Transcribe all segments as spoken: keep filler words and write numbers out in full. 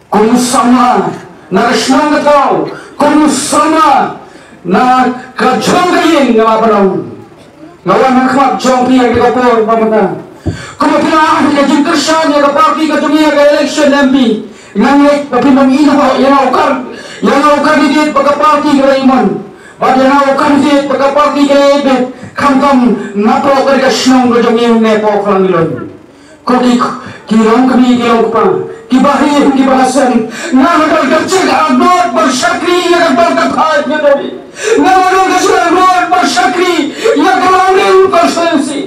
Kum u samla na ka shnong ka thaw, kum u samla na ka jong ka ïing, nga la pynlong. Nga wan ha khmat jong phi ha ka por ba mynta. Kumba phi la ai ka jingkyrshan ïa ka party ka jong ngi ha ka election M P, nga ngeit ba phin ym ïehnoh ïa nga u kan, ïa nga u candidate ba ka party ka la ïoh ban, bad ïa nga u candidate ba ka party ka la ïoh ban, khamtam napoh ka shnong ka jong ngi ne poh Khlang Lon. Ko ki, ki long kmie, ki long kpa, ki bahaïing, ki bahasem, nga la don ka jingangnud ban shakri ïa ka dong ka thaiñ ka jong ngi. Nga la don ka jingangnud ban shakri ïa ka Langrin constituency.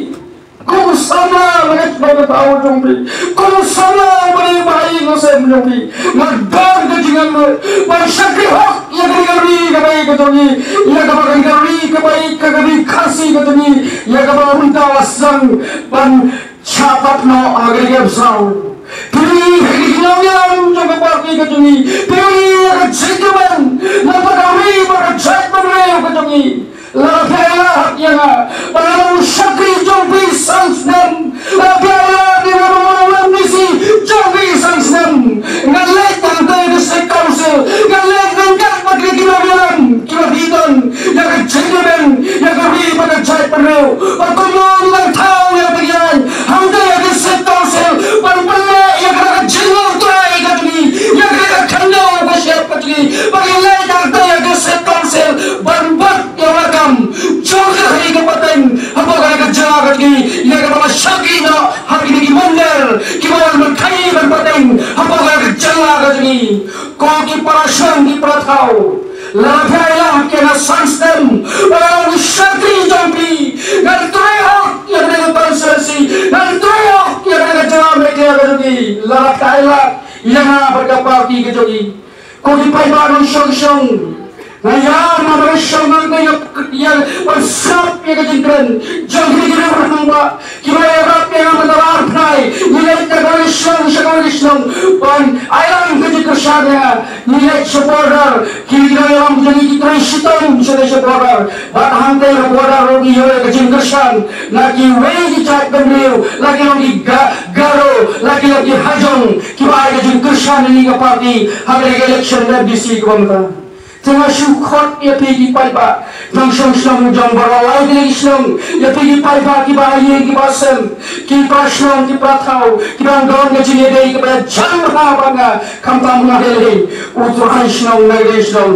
Kum u samla na ka shnong ka thaw jong phi, kum u samla uba dei bahaïing bahasem jong phi, nga don ka jingangnud ban shakri hok ïa kane ka ri kaba ïeit ka jong ngi, ïa kaba kane ka ri kaba ïeit ka ri Khasi ka jong ngi, ïa kaba mynta la sdang ban shah pat noh ha kane ka bsau. Phi ïohi ïa ki nongïalam jong ka party ka jong ngi, phi ïohi ïa ka jingkyrmen na ka ri bad ka jaitbynriew ka jong ngi. Lada phi ailad ïa nga ban long u shakri jong phi san snem, lada phi ailad ïa nga ban long u M D C jong phi san snem, ngan leit hangta ha ka District Council, ngan leit ryngkat bad kine ki nongïalam kiba phi don ïa ka jingkyrmen ïa ka ri bad ka jaitbynriew. Bad kumno ngan thaw ïa ka ïaid hangta ha ka District Council ban pynlong ïa ka jinglong trai ka jong ngi, ïa ka khyndew ka shyiap ka jong ngi, ba ngin leit hangta ha ka District Council ban bat ïa la ka kam jong ka ri ka pateng hapoh kane ka jylla ka jong ngi, ïa kaba la shakri noh ha kine ki mynder kiba wan ban khaïi ban pateng hapoh kane ka jylla ka jong ngi. Ko ki para shnong ki para thaw, lada phi ailad ïa nga san snem ban long u shakri jong phi, ngan trei hok ïa kane ka constituency, ngan trei hok ïa kane ka jylla Meghalaya ka jong ngi. Lada phi ailad ïa nga bad ka party ka jong ngi. Ko ki paidbah nongshong shnong, nga ïam ha ba ngi shong nangta ïa, ïa ban sngap ïa ka jingkren jong kine ki rangbah kiba ïarap ïa nga mynta ar bnai. Ngi leit na kawei ka shnong sha kawei ka shnong ban ai lang ka jingkyrshan ïa nga. Ngi leit sha border, ki, ki nongïalam jong ngi ki trei shitom sha border. Bad hangta ha border ruh ngi ïoh ïa ka jingkyrshan na kiwei ki jaitbynriew, la ki long ki Ga-, Garo, la ki long ki Hajong, kiba ai ka jingkyrshan ïa ngi ka party ha kane ka election M D C kaba mynta. Te nga shu khot ïa phi ki paidbah nongshong shnong jong baroh lai tylli ki shnong, ïa phi ki paidbah kiba ïing kiba sem, ki para shnong ki para thaw, ki dang don ka jingïadei kaba jan bha bad nga, khamtam nga dei lei u trai shnong na ka dei shnong.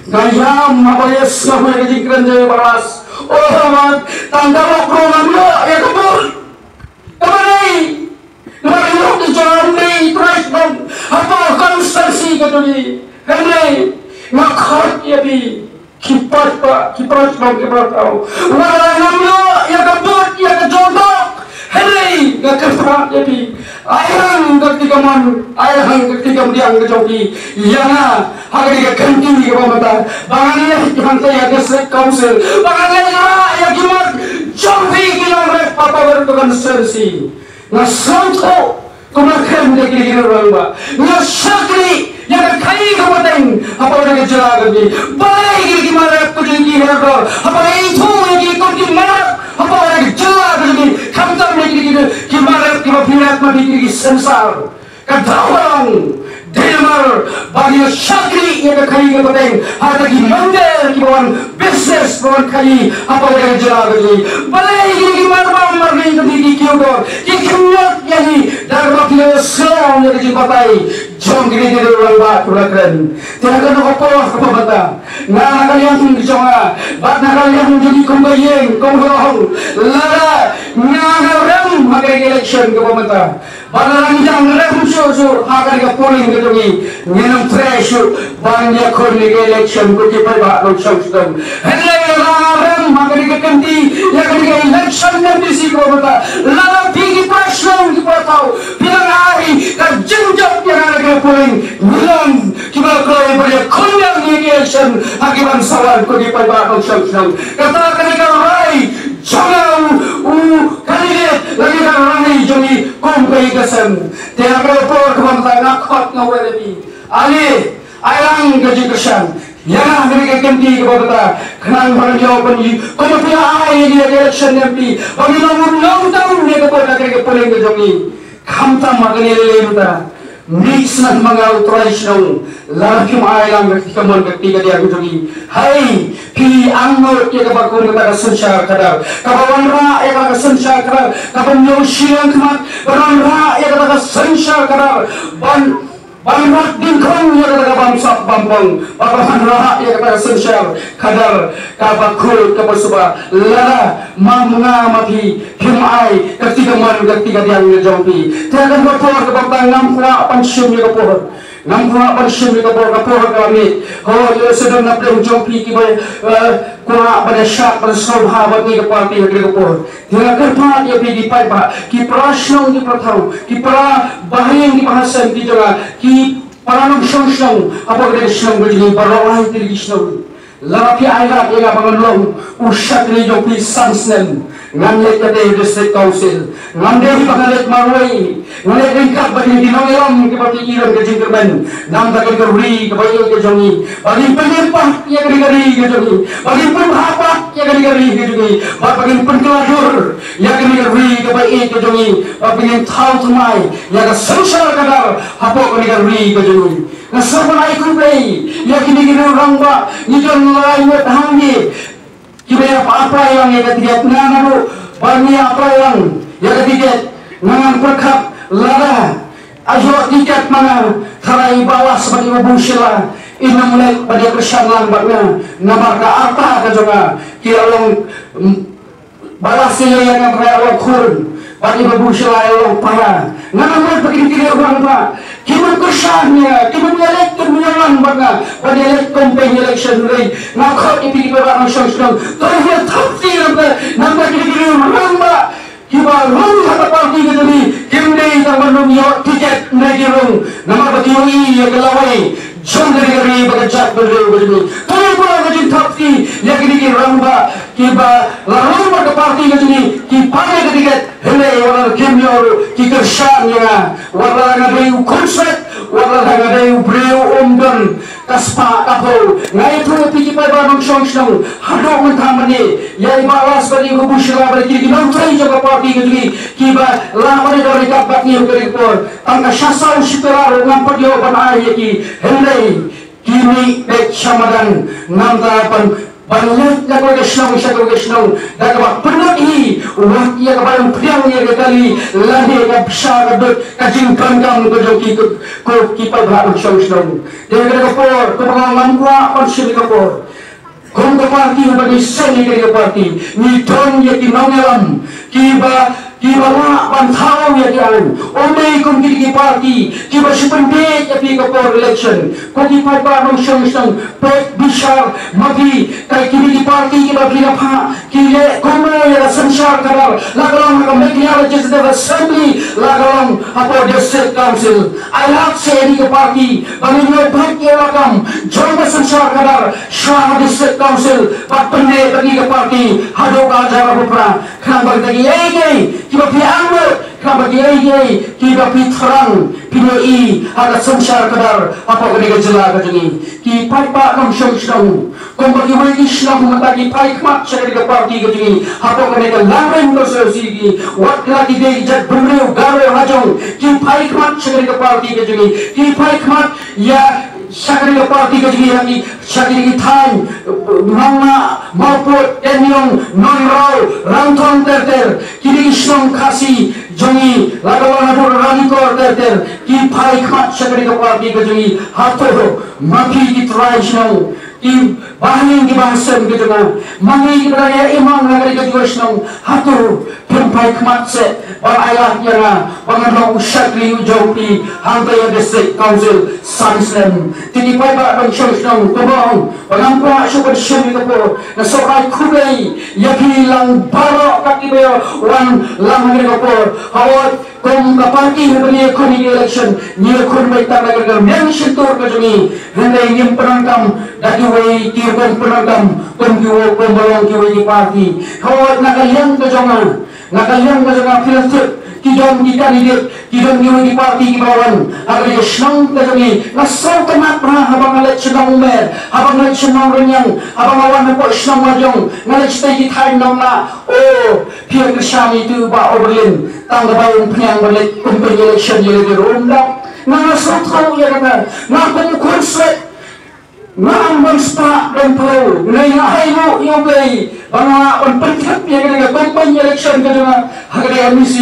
Nga ïam haba ïa sngewbha ïa ka jingkren jong i Bah Ras. Oh, tang ka lok ruh ngam ïoh ïa ka vote. Kaba dei, nga ïoh ka jingkren jong i trai shnong hapoh constituency ka jong i. Hynrei nga khot ïa phi ki paidbah, ki para shnong, ki para thaw, wat la ngam ïoh ïa ka vote, ïa ka jingthoh, hynrei nga kyrpad ïa phi, ai lang ka kti kamon, ai lang ka kti kamdiang ka jong phi ïa nga ha kane ka kynti kaba mynta, ba ngan leit hangta ïa ka District Council, ba ngan leit rah ïa ki mat jong phi ki nongrep hapoh ka constituency. Nga sngewthuh kumba kren da kine ki nongrangbah. Nga shakri ïa ka khaii ka pateng hapoh ka jylla ka jong ngi. Balei kine ki mar rep ka jong ngi ki her dor? Haba nga ithuh ïa ki kum ki mar rep hapoh ka jylla ka jong ngi, khamtam ïa kine ki, ki mar rep kiba phi rep ma phi, kine ki sensar. Ka daw ba long dei namar ba ngi la shakri ïa ka khaii ka pateng ha kata ki mynder kiba wan business, ba wan khaii hapoh ka jylla ka jong ngi. Balei kine ki marbam marning ka jong ngi ki kiew dor, ki khynñiot ïa ngi da kaba phi la sngewthuh ïa ka jingbatai jong kine ki rangbah kiba la kren. Te ha kano ka por kaba mynta, nga na ka liang jong nga bad na ka liang jong ngi kum ka ïing, kum ka lehong, lada nga, nga rem ha ka election kaba mynta, ba lada ngi dang rem shuh shuh ha kane ka polling ka jong ngi, ngin ym treh shuh ban ïakhun ïa ka election, ko ki paidbah nongshong shnong. Hynrei lada nga rem ha kane ka kynti ïa kane ka election M D C kaba mynta, lada phi ki para shnong ki para thaw phi dang ai ka jingjop ïa nga ha kane ka polling, ngi long kiba kloi ban ïakhun ïa ka election ha ki ban sa wan, ko ki paidbah nongshong shnong. Kata kane ka rai jong nga u, u candidate lane ka rangi jong ngi kum ka ïing ka sem. Te ha kane ka por kaba mynta nga khot, nga wer ïa phi. Ale, ai lang ka jingkyrshan ïa nga ha kane ka kynti kaba mynta, khnang ba ngan ïoh ban ïoh, kumba phi la ai ïa ngi ha ka election M P, ba ngin long u nongtam ïa ka vote ha kane ka polling ka jong ngi. Khamtam ha kane lei lei mynta, Mih snem ma nga u trai shnong, lada phim ai lang ka kti kamon ka kti kadiang jong ngi. Hai, phi angnud ïa kaba kum kata ka synshar khadar, kaba wanrah ïa kata ka synshar khadar, kaba ym ïoh shiliang khmat ban wanrah ïa kata ka synshar khadar, ban ban rat ding khong ïa kata ka bamsap bampong, ba ka ban rah ïa kata ka synshar khadar, kaba khuid kaba suba. Lada ma nga ma phi phim ai ka kti kamon ka kti kadiang ka jong phi, te ka por kaba tang ngam kwah ban shim ïa ka por. Ngam kwah ban shim ïa ka por, ka por ka la miet. Hooid, ïa, sa don na pdeng jong phi kiba, eh, kwah ban ïa shad ban sngewbha bad ngi ka party ha kane ka por. Te nga kyrpad ïa phi ki paidbah, ki para shnong ki para thaw, ki para bahaïing ki bahasem ki jong nga, ki para nongshong shnong hapoh kane ka shnong ka jong ngi baroh lai tylli ki shnong. Lada phi ai lad ïa nga ba ngan long u shakri jong phi san snem, ngan leit katei district council. Ngan dei ba ngan leit marwei, ngan leit ryngkat bad kine ki nongïalam kiba ki i ruh ka jingkyrmen. Namar kane ka ri kaba ïeit ka jong ngi, ba ngin pynïap pat ïa kane ka ri ka jong ngi, ba ngin pynbha pat ïa kane ka ri ka jong ngi, bad ba ngin pynkylla dur ïa kane ka ri kaba ïeit ka jong ngi, bad ba ngin thaw thymmai ïa ka synshar khadar hapoh kane ka ri ka jong ngi. Nga sngewbha ban ai khublei ïa kine ki riew rangbah, ngi don lai ngut hangne kiba ïa apply lang ïa ka tiket. Nga naduh ba ngi apply lang ïa ka tiket, nga ngan pyrkhat lada ïoh tiket ma nga, tharai i Bah Las bad i Bah Bushila in ym leit ban ïa kyrshan lang bad nga, namar ka rta ka jong nga ki la long, mm, Bah Las ïa nga tharai i la long khun, bad i Bah Bushila i la long para. Nga naduh ba kine ki riew rangbah kim kyrshan ïa nga, kim ïaleit, kim ïalang bad nga ban ïaleit campaign election, hynrei nga khot ïa phi ki paidbah nongshong shnong, to ïa thap kti namar, namar kine ki riew rangbah kiba rung ha ka party ka jong ngi kim dei tang ban rung ïoh tiket, hynrei ki rung namar ba ki ïohi ïa ka lawei jong ka ri, ka ri bad ka jaitbynriew ka jong ngi. To ïa pynlong ka jingthap kti ïa kine ki rangbah kiba la rung bad ka party ka jong ngi, ki pan ïa ka tiket, hynrei wat la kim ïoh ruh ki kyrshan ïa nga. Wat la nga dei u khunswet, wat la nga dei u briew um don ka spah ka phew. Nga ïathuh ïa phi ki paidbah nongshong shnong, haduh mynta mynne, ïa i Bah Las bad ïa i Bah Bushila bad ïa ki nongtrei jong ka party ka jong ngi kiba lah ban ïadon ryngkat bad ngi ha kane ka por, tang ka sha saw shi pera ruh ngam pat ïoh ban ai ïa ki, hynrei ki mih beit sha madan, namar ban, ban leit na kawei ka shnong sha kawei ka shnong da kaba pynlut hi, wat ïa kaba ym pdiang ïa ka kali lane ka bsha ka dud ka jingdonkam ka jong ki, ko, ko ki paidbah nongshong shnong. Te ha kane ka por kaba nga ngam kwah ban shim ïa ka por, kum ka party haba ngi seng ïa kane ka party, ngi don ïa ki nongïalam kiba, kiba lah ban thaw ïa ki aiñ. Ym dei kum kine ki party kiba shu pynbiej ïa phi ka por election. Ko ki paidbah nongshong shnong, peit bishar ma phi, ka kine ki party kiba phi la phah ki leh kumno ïa ka synshar khadar, la ka long ha ka Meghalaya Legislative Assembly, la ka long hapoh District Council. Ai lad sha ïa kine ki party ba ngin ïoh beit ïa la kam jong ka synshar khadar sha District Council, bad pynneh bad kine ki party haduh ka hajar arphew phra. Khnang ba kita kiei kiei kiba phi angnud, khnang ba kiei kiei kiba phi thrang, phin ïohi ha ka synshar khadar hapoh kane ka jylla ka jong ngi. Ki paidbah nongshong shnong, kumba kiwei ki shnong mynta ki phai khmat sha kane ka party ka jong ngi hapoh kane ka Langrin constituency, wat la ki dei ki jaitbynriew Garo hajrong, ki phai khmat sha kane ka party ka jong ngi, ki phai khmat ïa sha kane ka party ka jong ngi, ha ki, sha kine ki thaiñ Nongnah, Mawpud, Kynrong, Nongraw, Ramthong ter ter, kine ki shnong Khasi jong ngi, la ka long haduh Ranikor ter ter, ki phai khmat sha kane ka party ka jong ngi. Hato ma phi ki trai shnong, ki bahaïing ki bahasem ki jong nga, ma ngi kiba dang ïa imlang ha kane ka jong ka shnong, hato phim phai khmat seh ban ai lad ïa nga ba ngan long u shakri u jong phi hangta ïa District Council san snem? Te ki paidbah nongshong shnong, kumba ong ba ngam kwah shuh ban shim ïa ka por, nga sngewbha ai khublei ïa phi lang baroh kat kiba ïa wan lang ha kane ka por. Hooid, kum ka party haba ngi ïakhun ïa ki election, ngi ïakhun beit tang da ka rmiang shyntur ka jong ngi, hynrei ngim pyndonkam da kiwei ki rukom pyndonkam kum kiwei, kumba long kiwei ki party. Hooid, na ka liang ka jong nga, na ka liang ka jong nga, phi la tip, ki don ki candidate, ki don kiwei ki party kiba wan ha kane ka shnong ka jong ngi. Nga sngewtynnat bha haba nga leit sha Nongmer, haba nga leit sha Nongrynïeng, haba nga wan hapoh shnong Mawjong, nga leit shatei ki thaiñ Nongnah. Oh, phi ïa kyrshan ïa itu Bah Oberlin, tang kaba ïa phniang ban leit campaign election ïa lade ruh um dap. Nga sngewthuh ïa kata, nga kum u khun slet. Nga ym ban spah ban phew, hynrei nga ai nguh ïa U Blei ba nga lah ban pynthep ïa kane ka combined election ka jong nga ha kane ka M D C,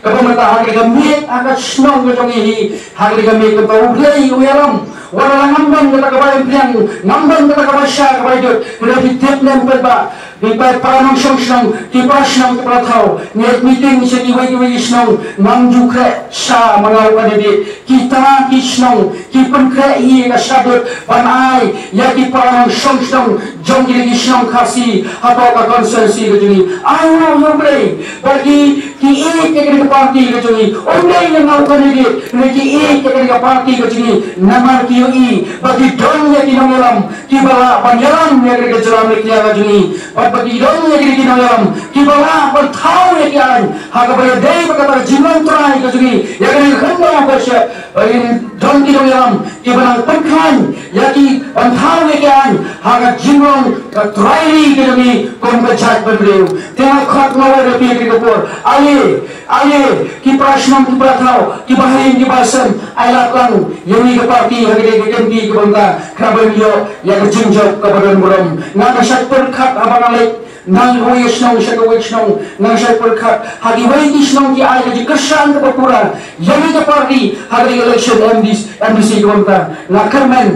kaba mynta ha kane ka miet ha ka shnong ka jong ngi hi, ha kane ka miet kata U Blei u ïalam. Wat la ngam don kata kaba impliang, ngam don kata kaba sha kaba iadot, hynrei phi tip ne em pat ba Ki para nongshong shnong, ki para shnong, ki para thaw, ngi leit meeting sha kiwei kiwei ki shnong, ngam ju khreh sha ma nga u candidate. Kita ki shnong ki pynkhreh ïa ka shadut ban ai ïa ki para nongshong shnong jong kine ki shnong Khasi hapoh ka constituency ka jong ngi. Ai nguh ïa U Blei ba ki, ki ïeit ïa kane ka party ka jong ngi. Ym dei ïa nga u candidate, hynrei ki ïeit ïa kane ka party ka jong ngi namar ki ïohi ba ki don ïa ki nongïalam kiba lah ban ïalam ïa kane ka jylla Meghalaya ka jong ngi. Bad ba ki don ïa kine ki nongïalam kiba lah ban thaw ïa ki aiñ ha kaba ïadei bad kata ka jinglong trai ka jong ngi ïa kane ka khyndew ka shyiap. Ba kin don ki nongïalam kiba nang pynkhlaiñ ïa ki ban thaw ïa ki aiñ ha ka jinglong ka trai ri ka jong ngi kum ka jaitbynriew. Te nga khot nga wer ïa phi ha kane ka por, ale Ale, ki para shnong, ki para thaw, ki bahaïing, ki bahasem, ai lad lang ïa kane ka party ha kane ka kynti kaba mynta, khnang ban ïoh ïa ka jingjop kaba don burom. Nga nga shait pyrkhat haba nga leit na kawei ka shnong sha kawei ka shnong, nga nga shait pyrkhat ha kiwei ki shnong ki ai ka jingkyrshan kaba pura ïa kane ka party ha kane ka election M D C, M D C kaba mynta. Nga kyrmen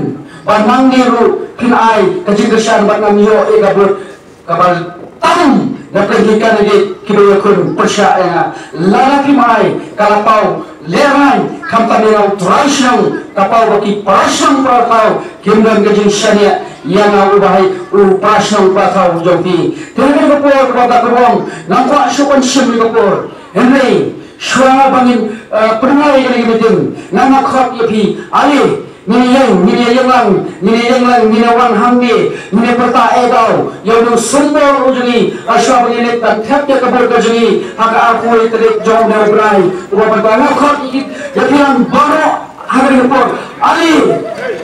ba nangne ruh phin ai ka jingkyrshan bad ngan ïoh ïa ka vote kaba tam na pdeng ki candidate kiba ïakhun pyrshah ïa nga. Lada phim ai, ka la paw lehraiñ, khamtam ïa nga u trai shnong, ka paw ba ki para shnong para thaw kim don ka jingshaniah ïa nga u bahai u para shnong para thaw jong phi. Te ha kane ka por kaba da ka bong, ngam kwah shuh ban shim ïa ka por. Hynrei shuwa ba ngin, eh, pynlong ïa kane ka meeting, nga nga khot ïa phi, ale, ngin ïeng, ngin ïeng lang, ngin ïeng lang, ngin wan hangne, ngin pyrta eh daw ïa u nongsymbol u jong ngi, ha shuwa ba ngin leit ban thep ïa ka vote ka jong ngi ha ka arphew wei tarik jong une u bnai. Uba mynta nga khot ïa phi lang baroh ha kane ka por, ale,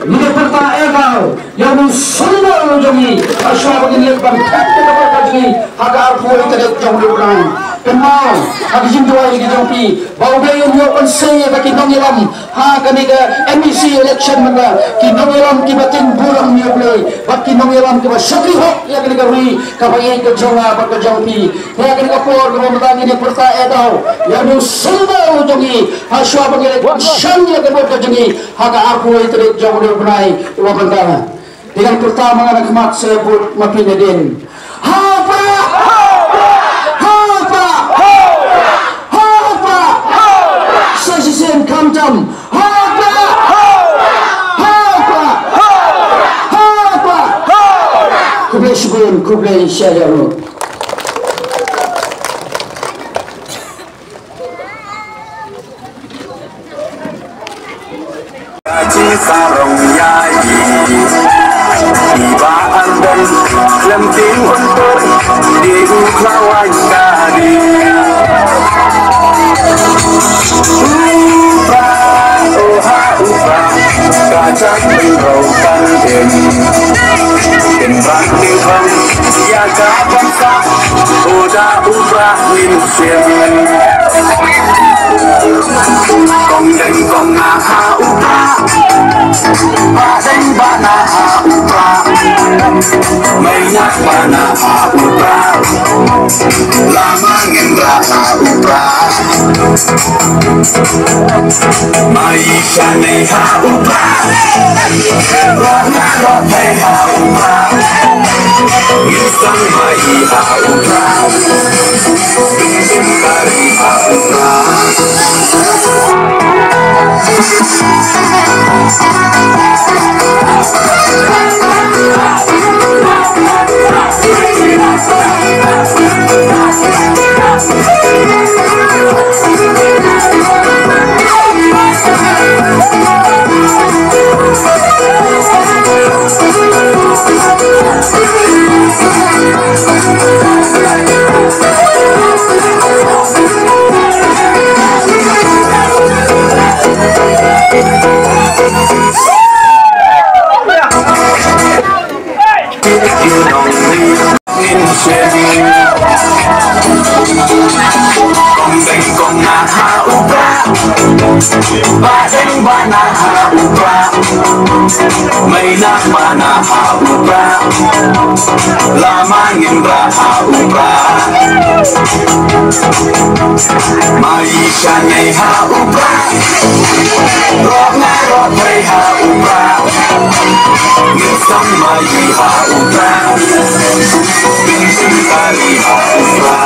ngin pyrta eh daw ïa u nongsymbol u jong ngi, ha shuwa ba ngin leit ban thep ïa ka vote ka jong ngi ha ka arphew wei tarik jong une u bnai. Kynmaw ha ka jingduwai ka jong phi ba U Blei un ïoh ban sei ïa ki nongïalam ha kane ka M D C election mynta, ki nongïalam kiba tieng burom ïa U Blei bad ki nongïalam kiba shakri hok ïa kane ka ri kaba ïeit ka jong nga bad ka jong phi. Te ha kane ka por kaba mynta ngin ïa pyrta eh daw ïa u nongsymbol u jong ngi, ha shuwa ba ngin leit ban shang ïa ka vote ka jong ngi ha ka arphew wei tarik jong une u bnai uba mynta. Te ngan pyrta ma nga na khmat, sa ïa bud ma phi nadien. Ha u Prah! Ha u Prah! Ha u Prah! Sa shisien khamtam. Ha u Prah! Ha u Prah! Ha u Prah! Khublei shibun, khublei shihajar nguh. Ka jingsarong ïa i, i Bah Ardent, khlem tieng un pur, dei u khlawaiñ ka dei. U Prah, oh ha u Prah, ka jait bynriew kan im. Im Prah im thong ïa ka bynta, oh da u Prah ngin shim. Kong deng kong nah ha u Prah, bah deng bah nah ha u Prah, mei nah bah nah ha u Prah, lama ngin rah ha u Prah. Mai shane ha u Prah. Rah na rah hei ha u Prah. Ngi sdang mai ha u Prah. Bim bim kari ha u Prah. U Prah, mei na mana ha u Prah, la ma ngim rah ha u Prah. Ma i ka nei ha u Prah, roh nga roh mei ha u Prah. Ngim sdang ma i ha u Prah, bin bin kali ha u Prah.